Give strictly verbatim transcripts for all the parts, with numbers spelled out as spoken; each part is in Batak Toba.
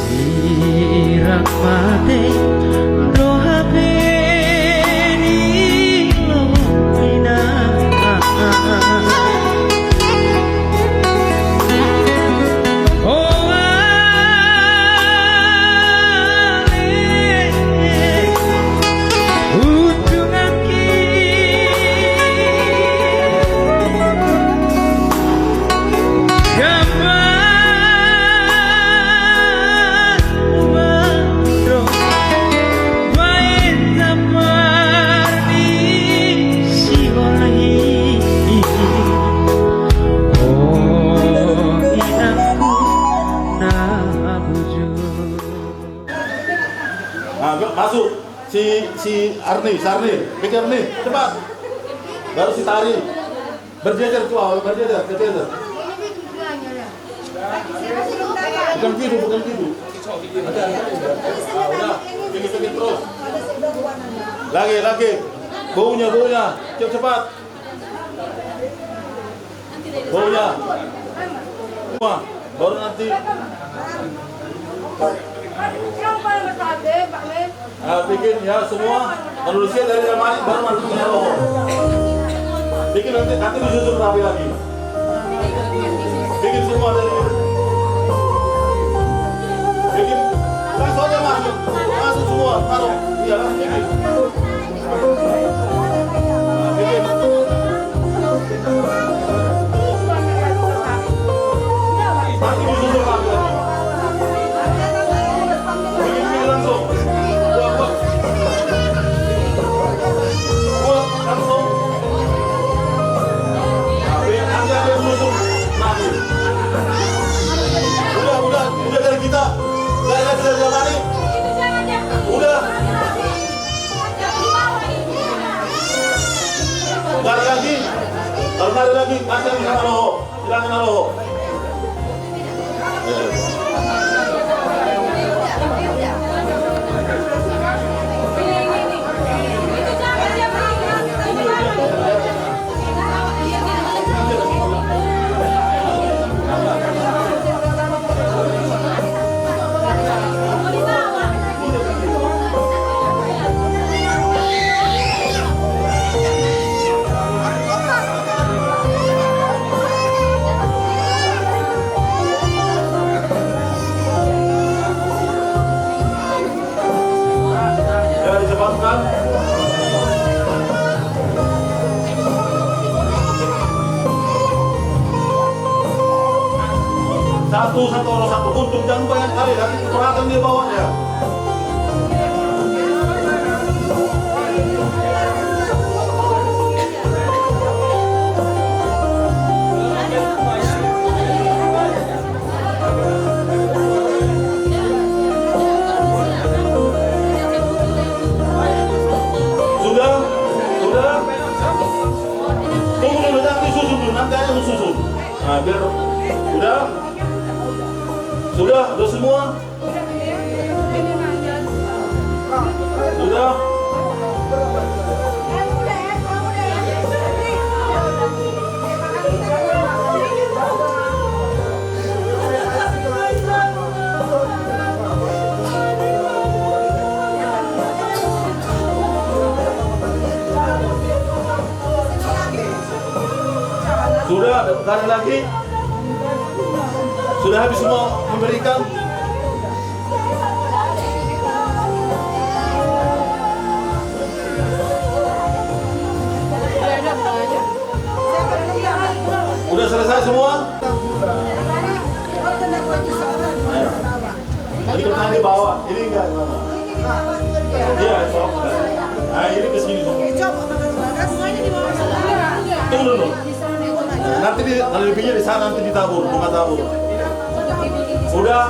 Irang mate do hape ni lomo inang. O ale, unjunganki. Nah, masuk. Si, si Arni, si Arni. Pergi Arni, cepat. Baru si Tari. Berjejer tuh, awal berjejer, berjejer. Bukan gitu, bukan gitu. Ah, udah. Pergi, pergi terus. Lagi, lagi. Baunya, baunya. Cepat, cepat. Baunya. Semua. Baru nanti. Ah, bikin ya semua. Manusia dari lemari baru manusia roh. Bikin nanti, nanti disusun rapi lagi. Bikin semua dari. Bikin. Langsung aja masuk. Masuk semua. Taruh. Iya, langsung bikin. Udah, udah, udah dari kita. Dari, dari, dari, dari. Udah. Nggak ada lagi. Kalau nggak ada lagi, kasih sama lo. Silakan lo. Ya, dicepatkan. Satu, satu orang satu kuntum, jangan banyak kali, nanti keberatan dia bawanya. Sudah? Sudah? Tunggu dulu, nanti susun dulu, nanti aja susun. Nah, biar, sudah? Sudah, sudah semua? Sudah? Sudah, ada lagi? Sudah habis semua memberikan? Udah selesai semua? Ini kan di bawah, ini enggak. Iya, sok. Nah, ini ke sini, sok. Tunggu dulu. Nanti di, kalau lebihnya di sana, nanti ditabur, bunga tabur. Udah.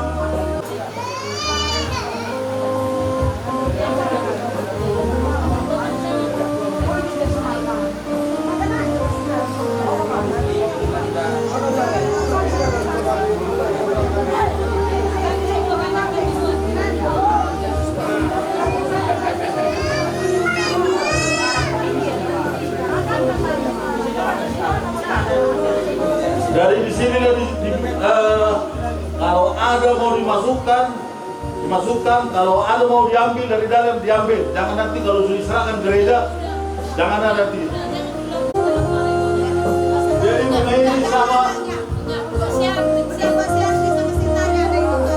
Dari di sini, dari di, eh, kalau ada mau dimasukkan, Dimasukkan, kalau ada mau diambil dari dalam, diambil. Jangan nanti kalau sudah diserahkan gereja, jangan ada nanti. Jadi, mengenai sama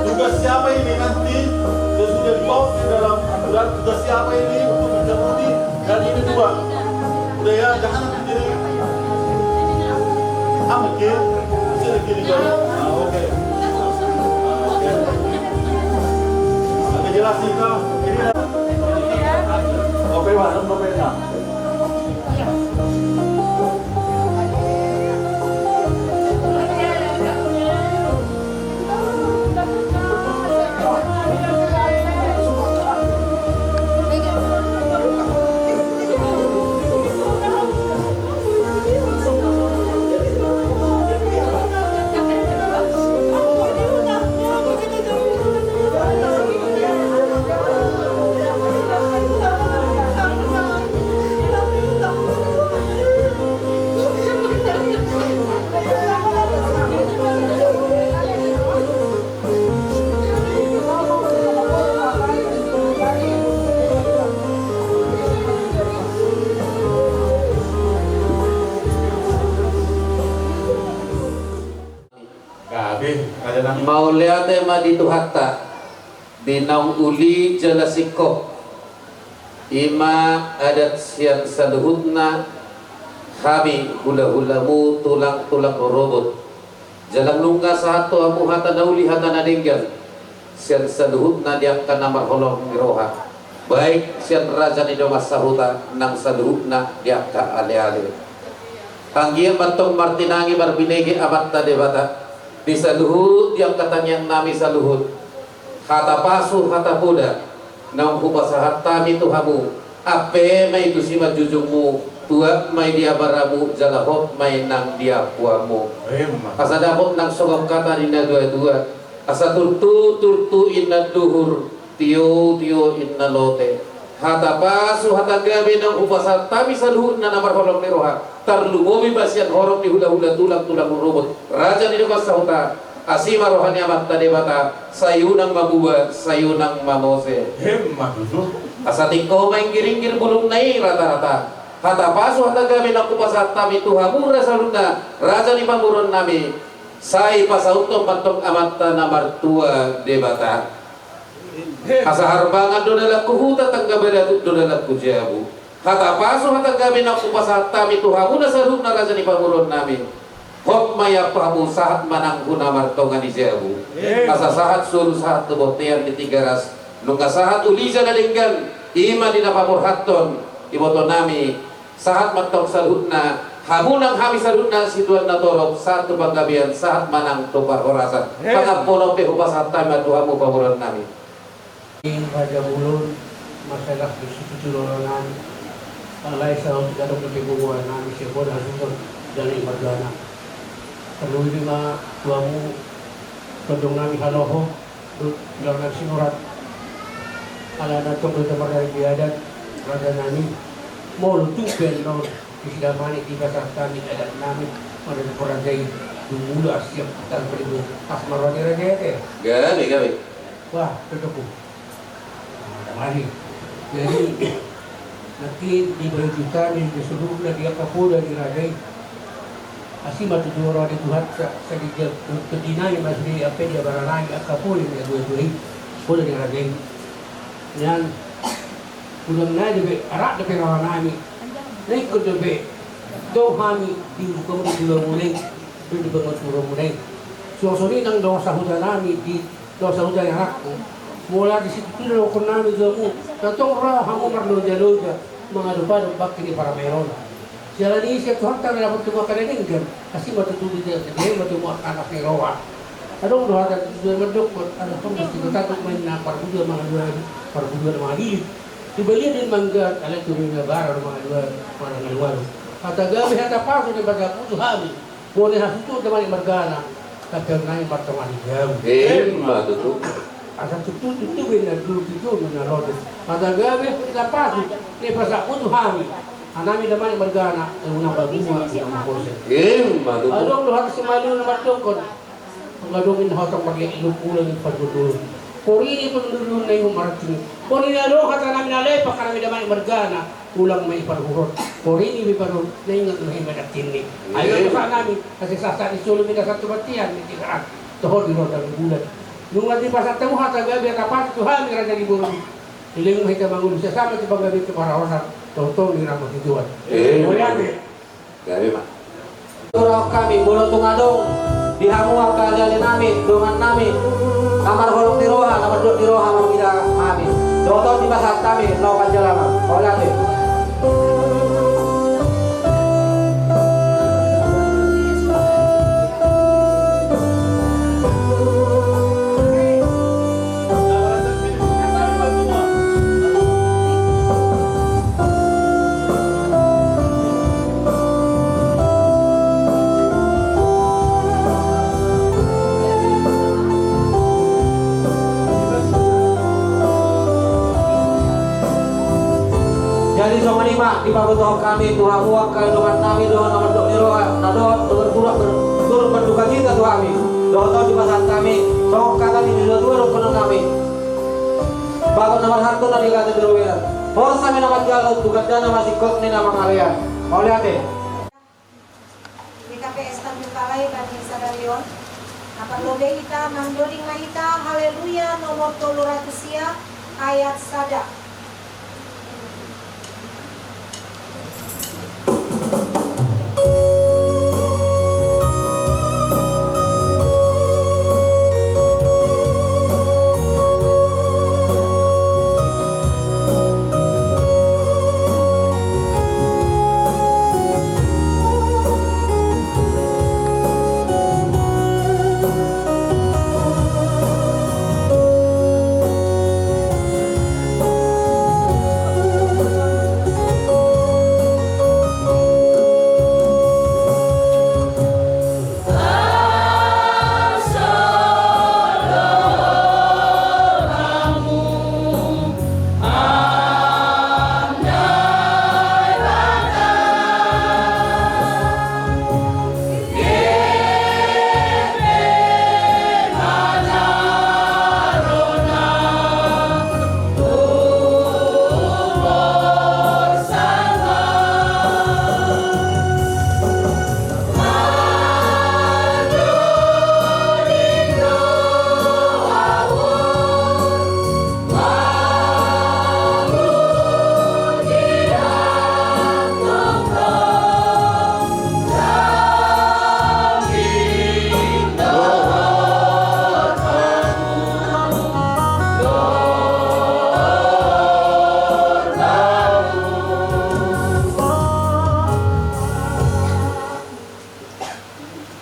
tugas siapa ini nanti, sesudah dibawa ke dalam aturan, tugas siapa ini untuk mencabuti dan ini dua. Udah ya, jangan nanti jadi. Ah, oke. Bisa di kiri dulu. Ah, oke. Ah, oke. Agak jelas sih, Kak. Ini. Oke, Pak. Oke, Pak. Gabe, raja nami. Mauliate ma di Tuhanta, di naung uli jala singkop. I ma adat sian saluhutna hami hulahulamu, tulang-tulang rorobot. Jala nunga sahat tu hamu hata na uli, hata na denggan sian saluhutna di angka na marholong ni roha, baik sian raja ni dongan sahuta nang saluhutna di angka aleale. Anggiat ma antong martinangi marbinege Amanta Debata di saluhut di angka tangiang nami saluhut. Hata pasu, hata poda naung hupasahat hami tu hamu, ampe ma i tu simanjujungmu, tuat ma i di abaramu, jala hot ma i nang di ampuanmu. Emma. Asa dapot nang songon hata ni natuatua: Asa turtu, turtu inna duhur, tio, tio inna lote. Hata pasu, hata gabe naung hupasahat hami saluhutna na marholong ni roha, tarlumobi ma sian horong ni hulahula, tulang-tulang rorobot, raja ni dongan sahuta. Asi ma roha ni Amanta Debata, sai unang mamuba, sai unang mamose. Emma tutu. Asa tingko ma inggiringgir bulungna i ratarata. Hata pasu, hata gabe naung hupasahat hami tu hamu ra saluhutna, raja ni pamoruon nami, sai pasauthon ma antong Amanta na martua Debata. Asa harbangan do dalanku huta, tangga balatuk do dalanku jabu. Hata pasu, hata gabe naung hupasahat hami tu hamu na saluhutna, raja ni pamoruon nami, hot ma i ampahamu, sahat ma nang hu na martonga ni jabu. Asa sahat solu, sahat tu bontean ni Tigaras, nunga sahat uli jala denggan, i ma di na paborhathon iboto nami. Sahat ma antong saluhutna, hamu nang hami saluhutna situan na torop, sahat tu panggabean, sahat ma nang tu parhorasan. Emma. Pangampuon pe hupasahat hami ma tu hamu pamoruon nami. Raja Bolon, masalah di situ tu roronami. Alai sahat tu gadok di pembubuhan nami, siapa dah susun dan imargana. Perlu ini ma tu hamu, tondong nami Haloho, Dangani Sinurat, ala na tong do tamarnai di adat, raja nami, molo tung pe annon, di sidamani di pasar kami adat nami, mada di porajai, dumulu asiap, tan peribu, pas marwani raja ete. Gabe, gabe. Wah, cocok ku. Nah, mari. Jadi, Nangkin di baju kami di seluruhna di angka poda di raja i. Asi ma tutu roha ni Tuhanta, sadi dia pedinai ma sude ampe dia baranai angka poda ni dua-dua i. Poda ni raja i. Nian, ulang nai dope, arak dope roha nami. Naingkon dope, do hami di hukum di dua mulai, di bangun turun mulai. Suang soni nang dongan sahuta nami di Dosa uda i anakku. Molo di situ tu dohonon nami tu hamu, na tong ra hamu marloja-loja mangadop-adop bangke ni parmaen on. Siala ni i sian Tuhanta na dapot hamu angka na denggan, asi ma tutu di dia ma tutu hamu angka anak ni roha. Adong do hata tutu na mandokkon, ala tong di situ tandok ma inna parbuduan mangalualu, parbuduan mangalilik. Di balian ni manggahat, alai tu balian ni bara do mangalualu, mangalualu. Hata gabe hata pasu do pasahatonmu tu hami. Bone hasuhuton damang ni margana, tapi nai martongani jabu. Emma tutu. Asa tutu tutu be na dulu tutu na lote. Hata gabe hata pasu, na pasahatmu tu hami. Anami damang ni margana, unang baguma, unang mangose. Emma tutu. Adong do hata simalu na mardokkon. Adong inna hata marliat iluk ulang i pajudul. Porini pun dulu na ihum maracin. Porini adong hata nami na lepak, hata nami damai margana. Ulang ma i paruhur. Porini be paruhur. Na ingat ma i maracin ni. Ayo, iya, dosa nami. Asa sasa di sulu minta satu batian di tigaan. Toho di roda di bulan. Nunga di pasar temu hata gabe hata pas tu hami raja di bumi. Dileng ma hita mangulu sasama tu panggabe tu parahosan. Toho toho di rama tujuan. Eh, boleh iya. Ate. Gabe ma. Turahon hami, molo tung adong di hamu angka ale-ale nami, dongan nami, na marholong ni roha, na mandok ni roha mangida hami. Dohot on dipasahat hami, na opat jalaman. Olo ate. Jadi songon i ma dipabotohon hami tu hamu angka dongan nami dohot na mandok ni roha na dohot berburak ber-, turut berduka cita tu hami. Dohot on dipasahat hami songon hata ni natuatua dohot nami. Bagot na marharto na di hata ni robean. Horas hami na manjalo tu gandana masingkop ni na mangalean. Mauliate. Di K P S Tanjung Balai bani sadari on. Na parlobei hita mandoding ma hita Haleluya nomor tolu ratus sia ayat sada.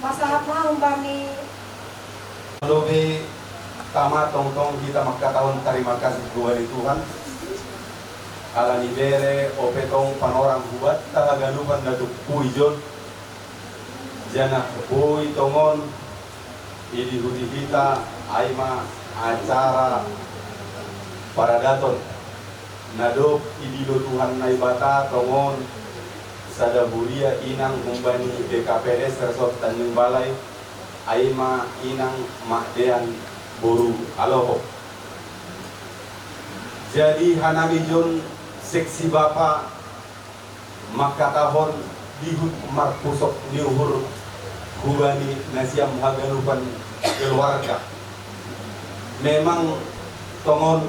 Pasahat ma humbani. Lobi tama tongtong hita mangkatahon tarima kasih hubani Tuhan. Ala ni bere ope tong panorang hubanta haganupan na tumpu ijon. Janah boi tongon idihuti hita ai ma acara paradaton. Na dob idilo Tuhan Naibata tongon sada huria inang humbani B K P N S Resort Tanjung Balai, ai ma inang Magdean boru Aloho. Jadi hanami jon seksi bapa mangkatahon dihut marpusok ni uhur hubani nasiam haganupan keluarga. Memang tongon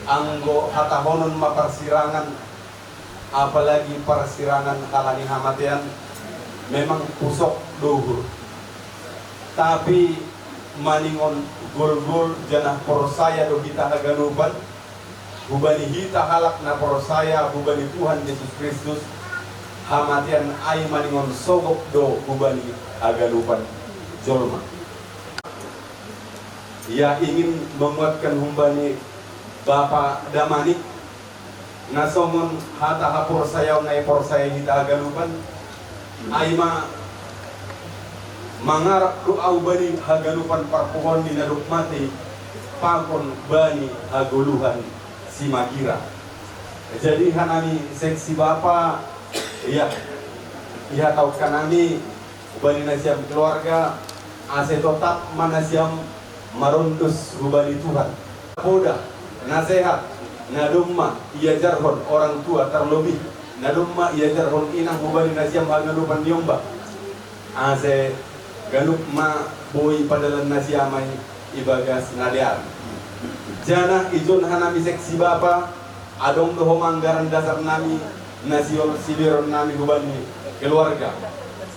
anggo hatahonon ma parsirangan, apalagi parsirangan halani hamatean, memang pusok do uhur. Tapi maningon golgol janah porsaya do hita haganupan, hubani hita halak na porsaya hubani Tuhan Jesus Kristus, hamatean ai maningon sogop do hubani haganupan jolma. Ia ingin menguatkan humbani Bapa Damanik, na songon hata haporsayaon na iporsaya hita haganupan, ai ma mangarap do ahu bani haganupan parpuhoon ni na dob mate, pakon bani hagoluhan simagira. Jadi hanami seksi bapa, ia, ihatahon hanami bani nasiam keluarga, ase totap ma nasiam Marondos hubani Tuhan. Poda, nasehat, na domma iajarhon orang tua tarlobih, na domma iajarhon inang hubani nasiam haganupan ni omba. Ase ganup ma boi padalan nasiam i ibagas na dear. Janah ijon hanami seksi bapa, adong do homa anggaran dasar nami, na siol siberon nami hubani keluarga.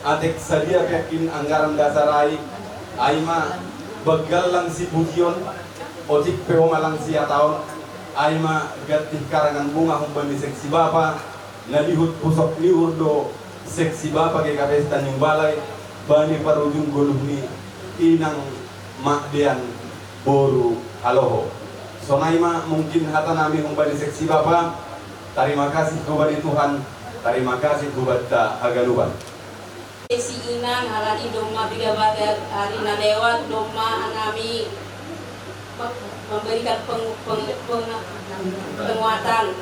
Atik sadia pe angkin anggaran dasar ai, ai ma banggal lang sipujion, otik pe homa lang sihataon, ai ma gantih karangan bunga hubani seksi bapa, na dihut pusok ni uhur do seksi bapa G K P S Tanjung Balai, bani parujung goluh ni inang mak dean boru haloho. Sonai ma mungkin hata nami hubani seksi bapa, tarima kasih hubani Tuhan, tarima kasih hubanta haganupan. Seksi inang, alani domma piga bagas ari na lewat, domma hanami me-, memberikan peng-, peng-, peng-, penguatan.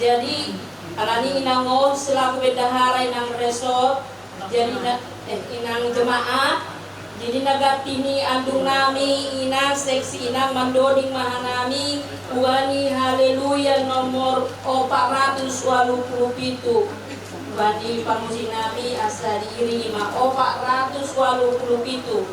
Jadi, alani inang on selaku bendahara inang resort, jadi na, eh, inang jemaat, jadi na gantih ni andung nami inang seksi inang mandoding ma hanami, hubani Haleluya nomor opat ratus walu pulu pitu. Hubani pamusi nami asa diiringi ma opat ratus walu pulu pitu.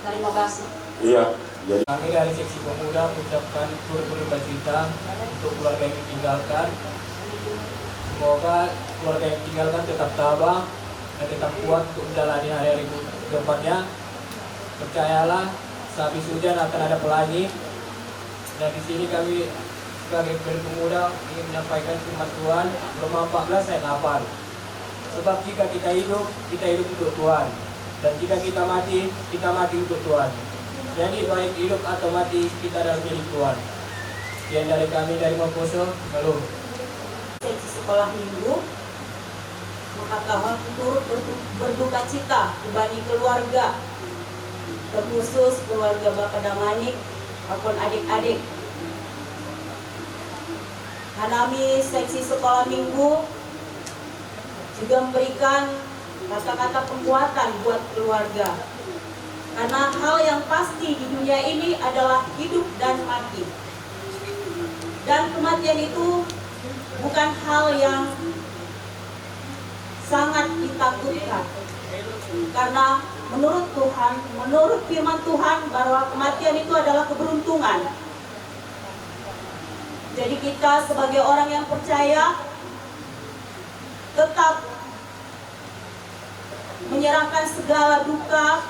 Terima kasih. Iya, jadi kami dari seksi pemuda ucapkan turut berduka cita untuk keluarga yang ditinggalkan. Semoga keluarga yang ditinggalkan tetap tabah dan tetap kuat untuk menjalani hari-hari ke depannya. Percayalah, sehabis hujan akan ada pelangi. Dan di sini kami sebagai pemuda ingin menyampaikan firman Tuhan, Roma empat belas ayat delapan. Sebab jika kita hidup, kita hidup untuk Tuhan. Dan jika kita mati, kita mati untuk Tuhan. Jadi, baik hidup atau mati, kita adalah milik Tuhan. Sekian dari kami dari Maposo. Halo. Seksi sekolah minggu mengatakan turut berdu-, berduka cita hubani keluarga Khusus keluarga Bapak Damanik maupun adik-adik. Hanami seksi sekolah minggu juga memberikan kata-kata penguatan buat keluarga. Karena hal yang pasti di dunia ini adalah hidup dan mati. Dan kematian itu bukan hal yang sangat ditakutkan. Karena menurut Tuhan, menurut firman Tuhan, bahwa kematian itu adalah keberuntungan. Jadi kita sebagai orang yang percaya tetap menyerahkan segala duka,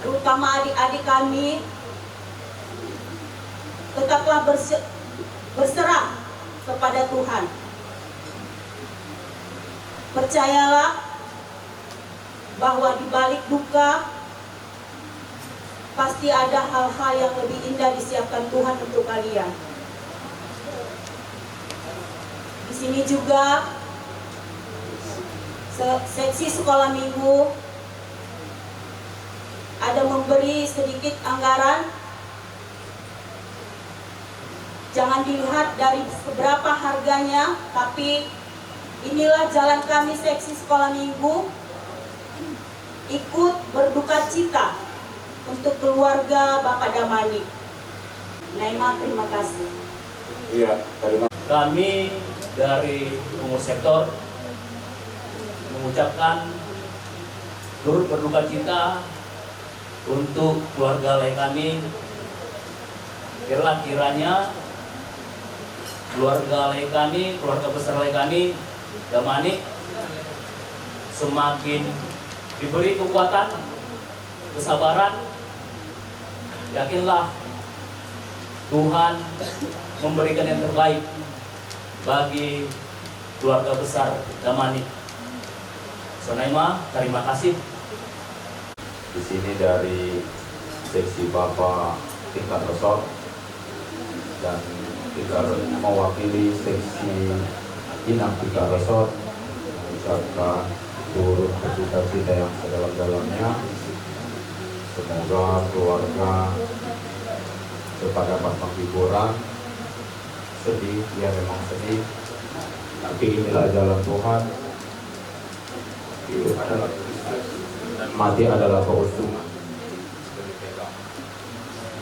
terutama adik-adik kami, tetaplah berse-, berserah kepada Tuhan. Percayalah bahwa di balik duka pasti ada hal-hal yang lebih indah disiapkan Tuhan untuk kalian. Di sini juga se-, seksi sekolah minggu ada memberi sedikit anggaran. Jangan dilihat dari seberapa harganya, tapi inilah jalan kami seksi sekolah minggu ikut berduka cita untuk keluarga Bapak Damanik. Naima, terima kasih. Iya, terima. Kami dari pengurus sektor mengucapkan turut berduka cita untuk keluarga lae kami. Kira kiranya keluarga lae kami, keluarga besar lae kami, Damanik, semakin diberi kekuatan, kesabaran. Yakinlah Tuhan memberikan yang terbaik bagi keluarga besar Damanik. Sonai ma, terima kasih. Di sini dari seksi Bapak tingkat resort dan tingkat, mewakili seksi Inang tingkat resort mengucapkan turut berduka cita yang sedalam-dalamnya. Semoga keluarga cepat dapat penghiburan. Sedih, ya memang sedih. Tapi inilah jalan Tuhan. Hidup adalah, mati adalah keuntungan.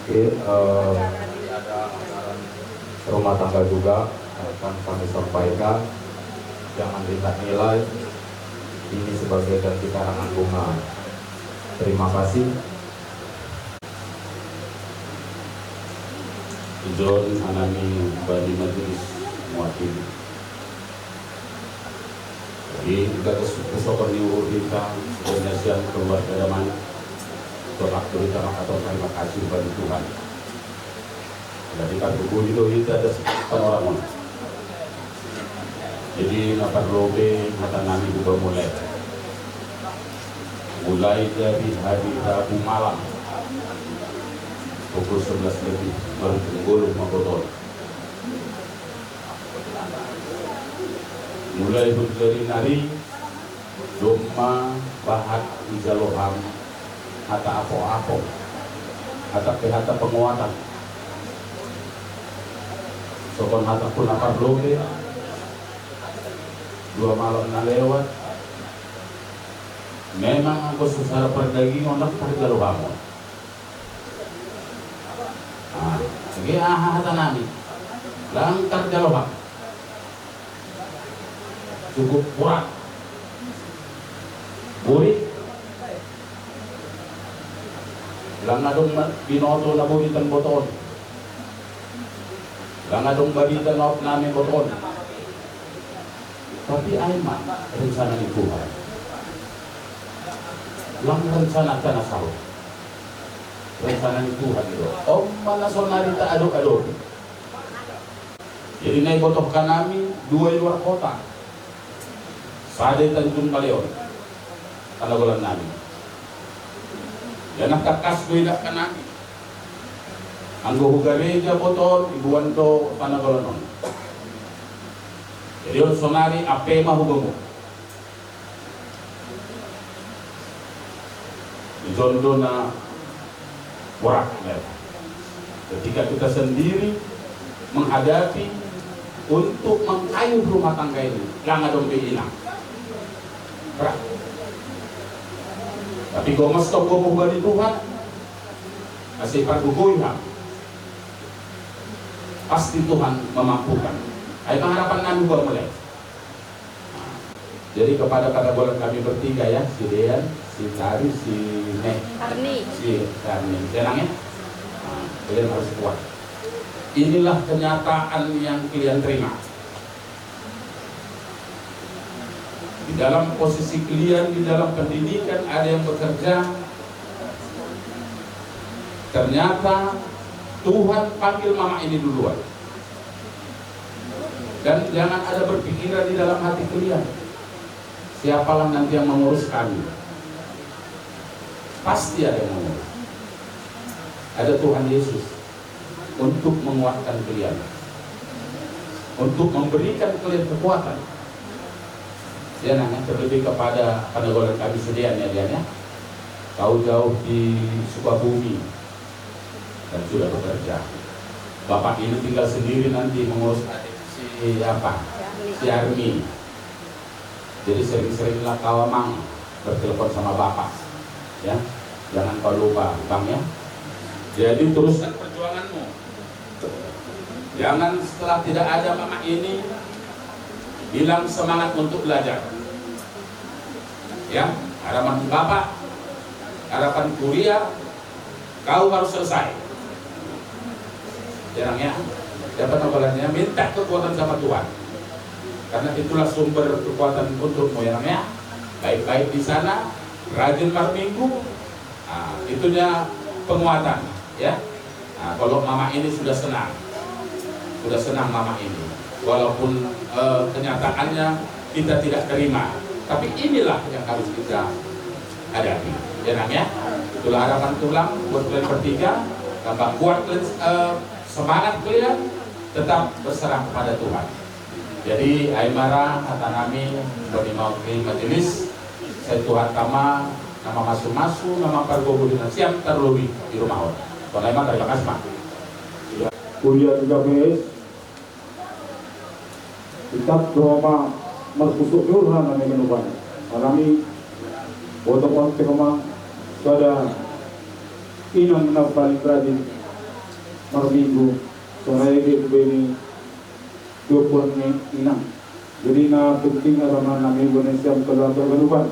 Oke, eh, rumah tangga juga akan kami sampaikan. Jangan kita nilai ini sebagai ganti karangan bunga. Terima kasih. Ijon hanami bani majelis mewakili. Jadi, kita bersyukur, syukur ni uhur hita, sebenarnya sian keluarga Damanik. Waktu hita mangkatai terima kasih bani Tuhan. Jadi, tarpuji do hita das panorang on. Jadi, na parlobe hata nami huba mulai. Mulai dari hari Rabu malam pukul sebelas lebih baru tenggolong ma botol. Mulai dari nari domma bahat dijalo hami hata apo-apo, hata pe hata penguatan. Songon hatangku na parlobe, dua malam na lewat, memang anggo secara perdagingan ndang tarjalo hami. Nah, jadi aha hata nami? Ndang tarjalo hami. Cukup kuat. Buri. Ndang adong ma-, binoto na buri tan botoon. Ndang adong barita na op nami botoon. Tapi ai ma rencana ni Tuhan. Ndang rencana tana salah. Rencana ni Tuhan do. On ma na sonari taadop-adopi. Jadi na ibotohon nami dua i luar kota. Sada i Tanjung Balai on. Tano golan nami. Ia na tangkas do idakkon nami. Anggo hu gareja botoon iboan do tano golan on. Jadi on sonari ampe ma hugomo. Di Jondo na borat, ya. Ketika kita sendiri menghadapi untuk mengayuh rumah tangga ini, lang adong be inang. Berat. Tapi gomos tong gogo hubani Tuhan, masih pargogoi ha. Pasti Tuhan memampukan. Ai pengharapan nami buat mulai. Jadi kepada, pada golongan kami bertiga ya, si Dean, si Tari, si Neh. Arni. Si Arni. Tenang ya. Nah, kalian harus kuat. Inilah kenyataan yang kalian terima. Di dalam posisi kalian, di dalam pendidikan, ada yang bekerja. Ternyata Tuhan panggil mama ini duluan. Dan jangan ada berpikiran di dalam hati kalian, "Siapalah nanti yang mengurus kami?" Pasti ada yang mengurus. Ada Tuhan Yesus untuk menguatkan kalian, untuk memberikan kalian kekuatan. Ya, nah, terlebih kepada, pada golongan kami si Dean ya, Dean ya. Kau jauh di Sukabumi dan sudah bekerja. Bapak ini tinggal sendiri nanti mengurus adik si apa? Si Armi. Jadi sering-seringlah kau, Amang, bertelepon sama Bapak. Ya, jangan kau lupa, Bang ya. Jadi teruskan perjuanganmu. Jangan setelah tidak ada mama ini bilang semangat untuk belajar. Ya, harapan Bapak, harapan kuliah, kau harus selesai. Ya, Nang, ya. Dapat hafalannya, minta kekuatan sama Tuhan. Karena itulah sumber kekuatan untukmu, ya, Nang, ya. Baik-baik di sana, rajin marminggu. Nah, itunya penguatan, ya. Nah, kalau mama ini sudah senang. Sudah senang mama ini. Walaupun, eh, kenyataannya kita tidak terima. Tapi inilah yang harus kita hadapi. Ya, Nang, ya. Itulah harapan tulang buat kalian bertiga. Tambah kuat, eh, semangat kalian. Tetap berserah kepada Tuhan. Jadi, ai ma ra hata nami, bani mawakili majelis, sai Tuhan tama, na mamasu-masu, na mampargogo di nasiam, tarlumobi di rumah on. Songon i ma, terima kasih, Pak. Kuliah di K P S, tetap dohot ma marhusuk ni roha nami ganupan. Alani, boto on pe ma, sada inang na paling rajin marminggu, sonai pe bini, dua puluh ni inang. Jadi na penting adalah nami bone siam keluarga ganupan.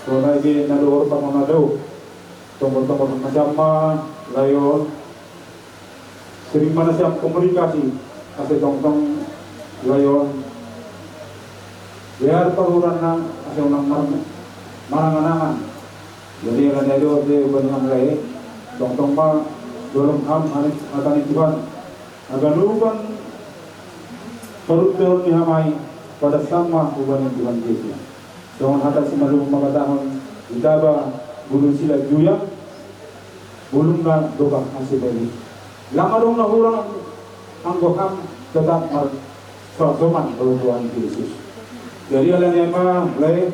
Sonai pe na dohor pangonadau. Tonggo-tonggo nasiam ma, lae on. Sering ma nasiam komunikasi, asa tongtong lae on. Biar paruranna, asa unang mar-, marangan-angan. Jadi, ala ni do, di hubani ham lae, tongtong ma, dolok ham, hata ni Tuhan. Haganupan parunduran ni hamai, pada sama hubani Tuhan Jesus. Songon hata simalum mangkatahon, ditaba bulung sila juyang, bulungna dokah asi bali. Lang adong na hurang anggo ham tetap marsosoman dohot Tuhan Jesus. Jadi ala ni ma lae,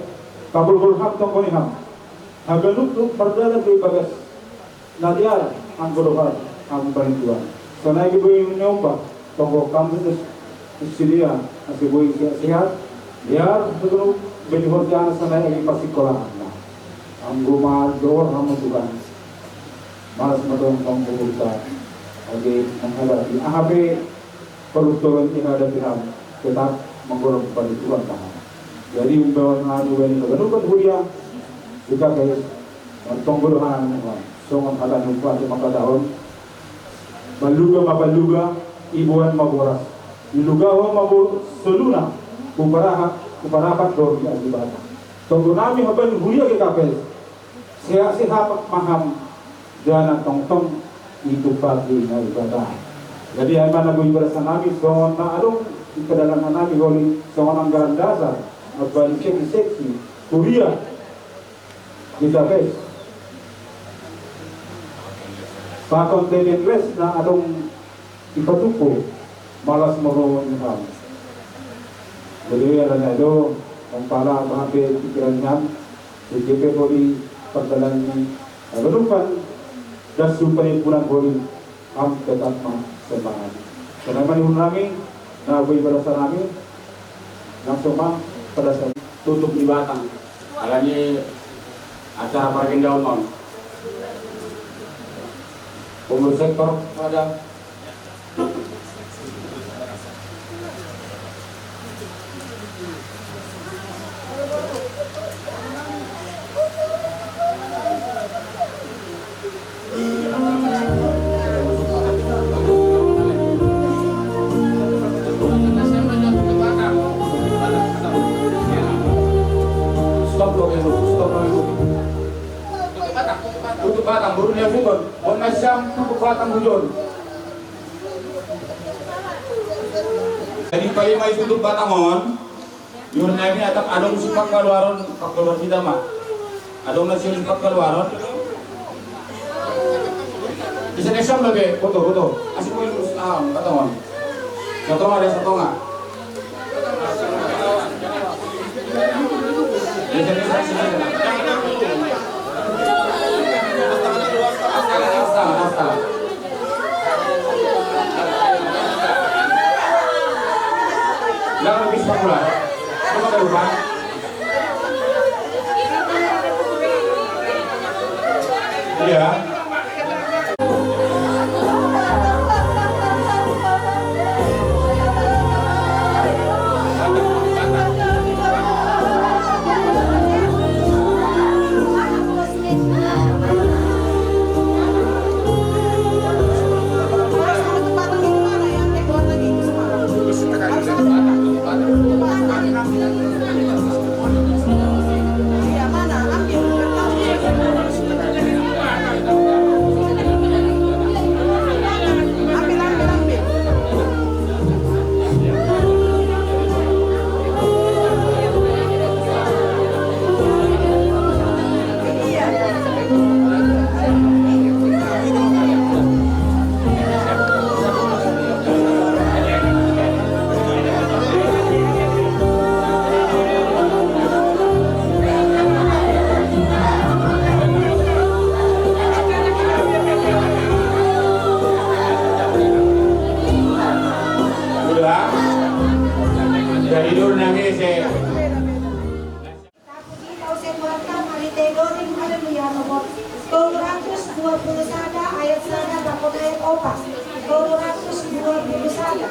pagolgol ham tonggo ni ham. Haganup do mardalan do di bagas na dear anggo dohot ham bani Tuhan. Sonai pe boi niomba, tonggo kam tu, tu si dia, asa boi sehat-sehat. Biar tu boi horja na sonai agi parsingkolahanna. Anggo ma dohor ham Tuhan. Malas ma tongtong umurta. Agi menghadapi aha pe parunduran i hadapi ham, tetap manggolgol hubani Tuhan ma ham. Jadi umbahen anu bani haganupan huria, di K P S, martonggo do hami ma, songon hata ni umpasa mangkatahon, baluga ma baluga, iboan ma boras, dilugahon ma bo-, soluna, huparapat, huparapat dohot ni Debata. Tonggo nami hubani huria G K P S, sehat-sehat ma ham, jala tongtong ditumpaki Naibata. Jadi ai ma na boi barasan nami, songon na adong di pardalanan nami holi, songon anggaran dasar, mambahen seksi-seksi, huria, G K P S. Pakon tenen les na adong di patuko, malas moro ni ham. Jadi ala ni do, mangpala bahape pikiran ham, jadi pe holi pardalanan ni Haganupan das tu panimpunan holi, am tetap ma semangat. Songon i ma nihut nami, na boi balasan nami, langsung ma pada saat tutup di batang. Alani acara pargindaon on. Pengurus sektor pada. Stop lo, stop lo. Tutup batang, boru ni Asungon. Bona siam tutup batang hujon. Jadi paima i tutup batang on. Iur nami atap adong si pangkaluaron, pangkaluaron hita ma. Adong na si pangkaluaron. Bisa na siam lagi, foto, foto. Asik mo ilus, ah, kata on. Satonga, ada satonga. Iya. Jadi dulu nangis ya. Tolu ratus dua puluh sada ayat sada pakon ayat opat. Tolu ratus dua puluh sada.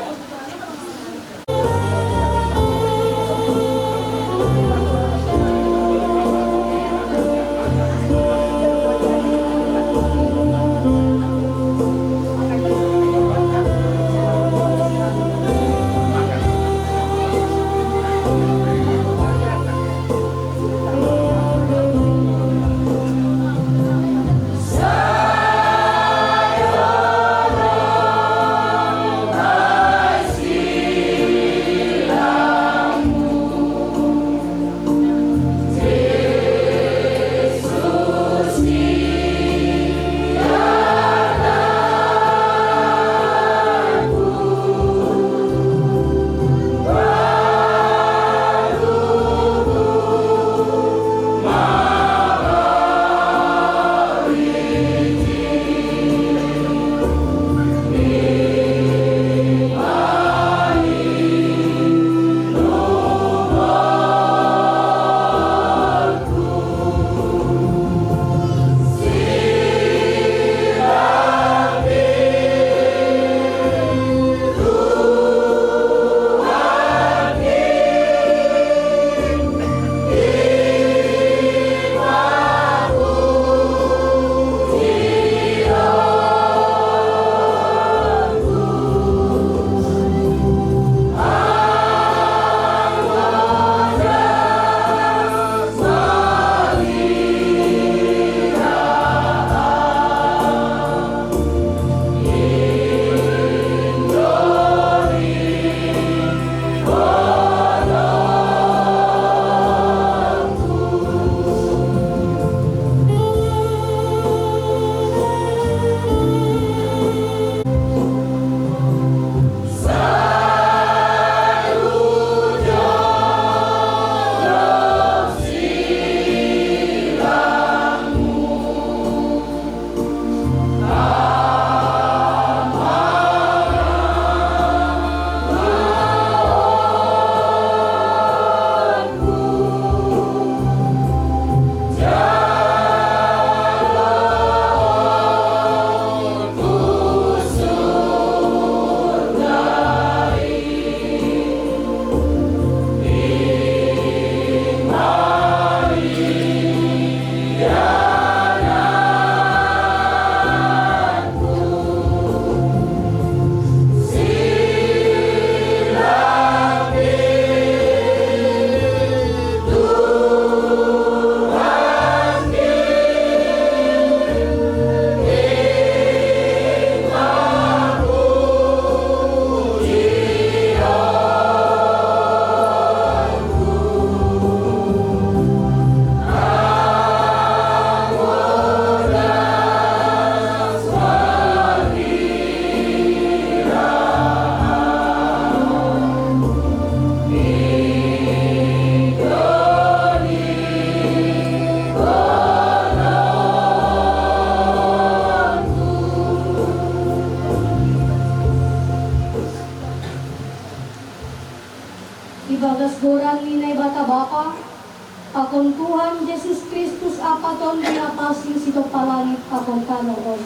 Jesus Kristus, Ama Tondi na pansing sitompa langit pakon tano on.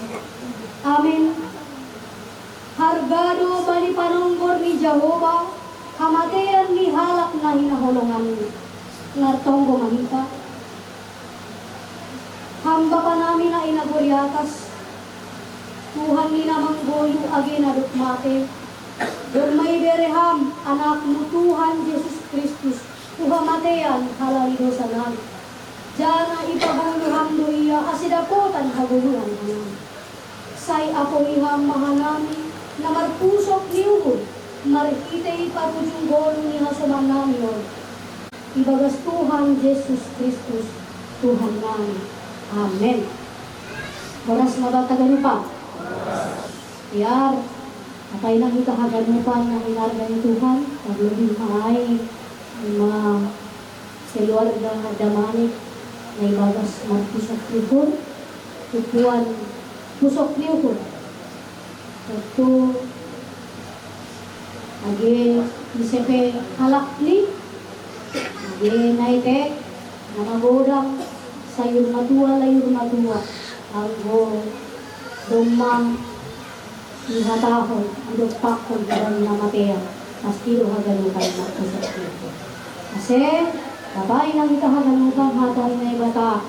Amen. Harga do bani panonggor ni Jahowa hamatean ni halak na hinaholonganna. Martonggo ma hita. Ham Bapa nami na i na gori atas, Tuhan ni na manggoluh age na dob mate, jolma ibere Ham Anakmu Tuhan Jesus Kristus tu hamatean halani dosa nami. Jala ipagolu Ham do Ia ase dapotan hagoluhan hanami. Sai apoi Ham ma hanami na marpusok ni uhur marhite parujung goluh ni hasoman nami on, ibagas Tuhan Jesus Kristus Tuhan nami. Amen. Horas ma banta haganupan. Biar Bapa inang hita haganupan na hinarga ni Tuhan, tarlobi ma ai ma keluarga Damanik na ibagas marpusok ni uhur, tumpuan pusok ni uhur. Tontu age ise pe halak ni, age na etek, na magodang, sayur matua, layur matua, anggo domma dihatahon, didompakhon, badan na matea, pasti do haganupan marpusok ni uhur. Ase, Bapa inang hita haganupan, hata ni Naibata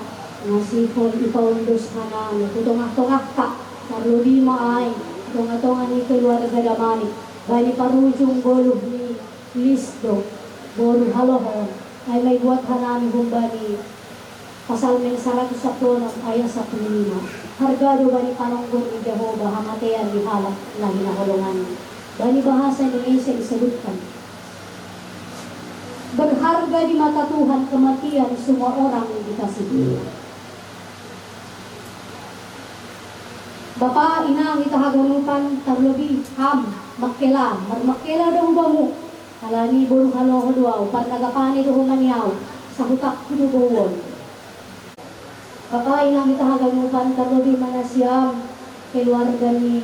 na sihol ipaondos hanami tu tongah-tongahta, tarlobi ma ai tu tonga-tonga ni keluarga Damanik, bani parujung goluh ni Lisdo boru Haloho on, ai ma ibuat hanami humbani Psalmen saratus sampulu onom ayat sampulu lima. Harga do bani panonggor ni Jahowa hamatean ni halak na hinaholonganna. Bani bahasa Indonesia disebutkan, berharga di mata Tuhan kematian semua orang yang dikasihi. Bapa inang hita haganupan, tarlobi Ham Mangkela, marmangkela do hubamu. Alani boru Haloho do ahu, parnagapane do homa ni ahu, sahutangku do boru on. Bapa inang hita haganupan, tarlobi ma nasiam keluarga ni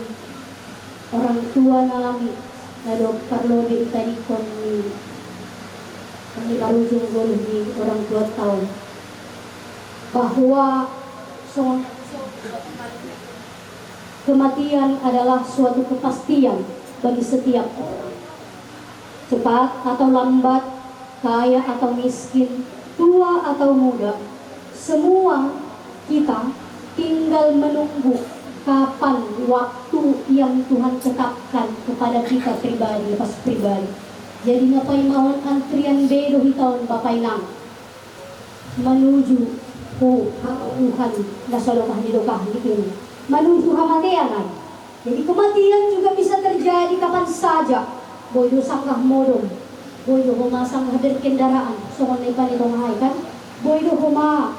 orang tua nami, na dob parlobei tadingkon ni, ni parujung goluh ni orang tuanta on, bahwa songon kematian adalah suatu kepastian bagi setiap orang. Cepat atau lambat, kaya atau miskin, tua atau muda, semua kita tinggal menunggu kapan waktu yang Tuhan tetapkan kepada kita pribadi, lepas pribadi. Jadi na paima on antrian be do hita on, Bapa inang, manuju tu hangoluan na so dokah ni dokah ni i, manuju hamatean ai. Jadi kematian juga bisa terjadi kapan saja. Boi do sanggah modom, boi do homa sanggah berkendaraan, songon na i panitonga ai kan, boi do homa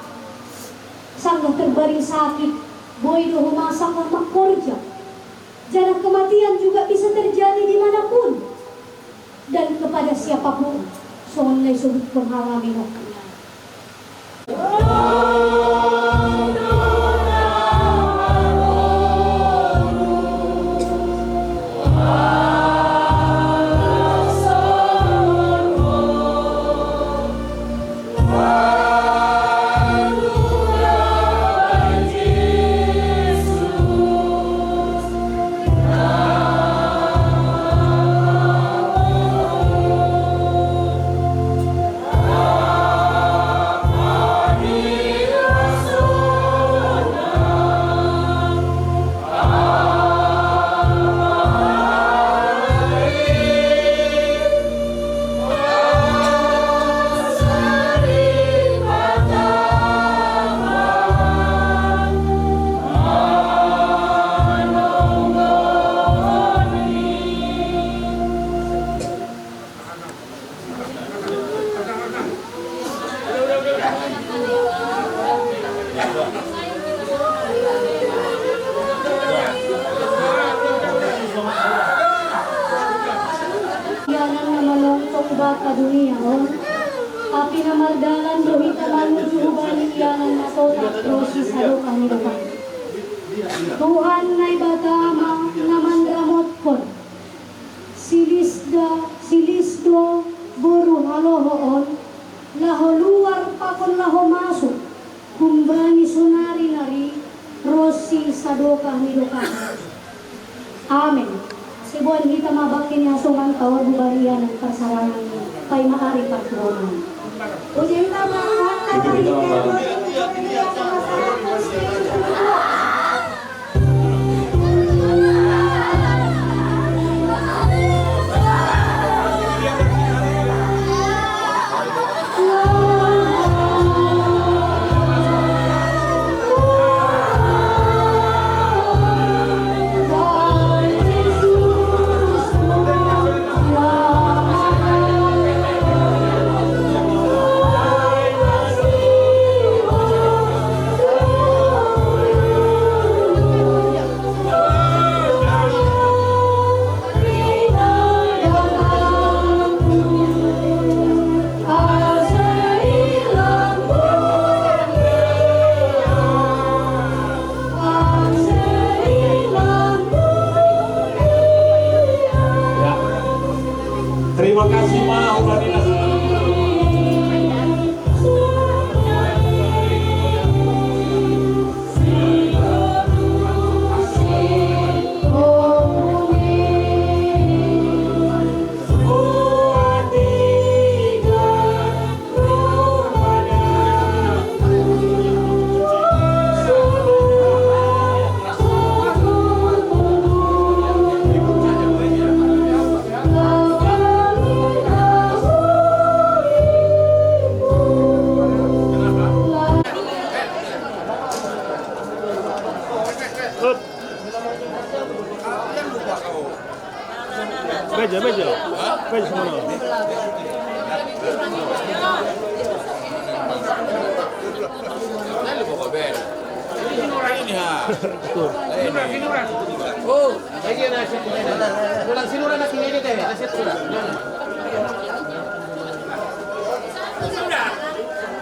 sanggah terbaring sakit, boi do homa sanggah mangkorja. Jala kematian juga bisa terjadi dimanapun dan kepada siapapun. Songon na isobuthon hami on. Ianan na manongtong banta dunia on, tapi na mardalan do hita manuju hubani ianan na totap ro sisadokah ni dokah. Tuhan Naibata ma na manramotkon si Lisda, si Lisdo boru Haloho on, laho luar pakon laho masuk Dohot ni dokahna. Amen. Siboan hita ma bangke ni hasongan, taorbu barianan parsarangan i, paima ari partuhonan. Puji hita ma Amanta. Ya. Terima kasih, Ma. Meja, meja. Meja semuanya.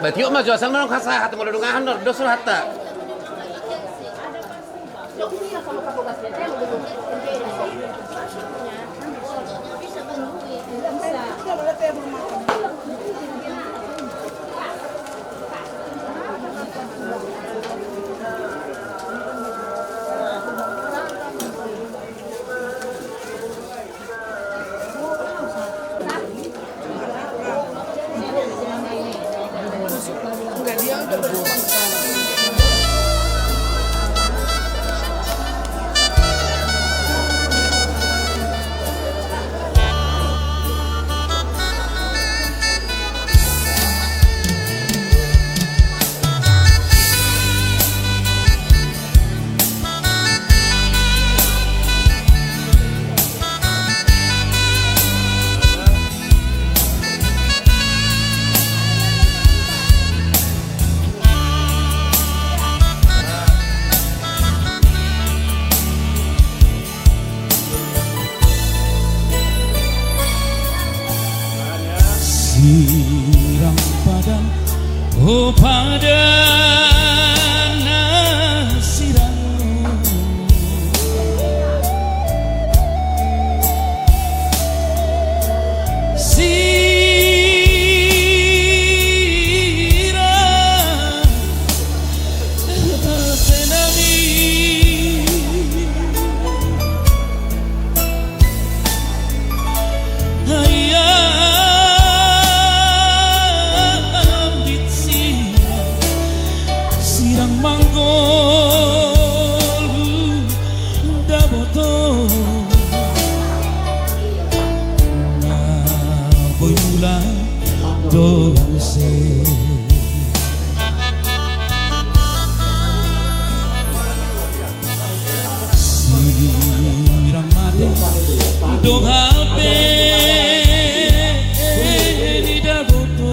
Berarti yuk, Mas, juasan mana kasar, hati mau dengar, dos surat tak? Sirang padan, o padan na sirang. Sirang. Sirang manggol daboto na boi ula dose. Sirang mate do hape ni daboto.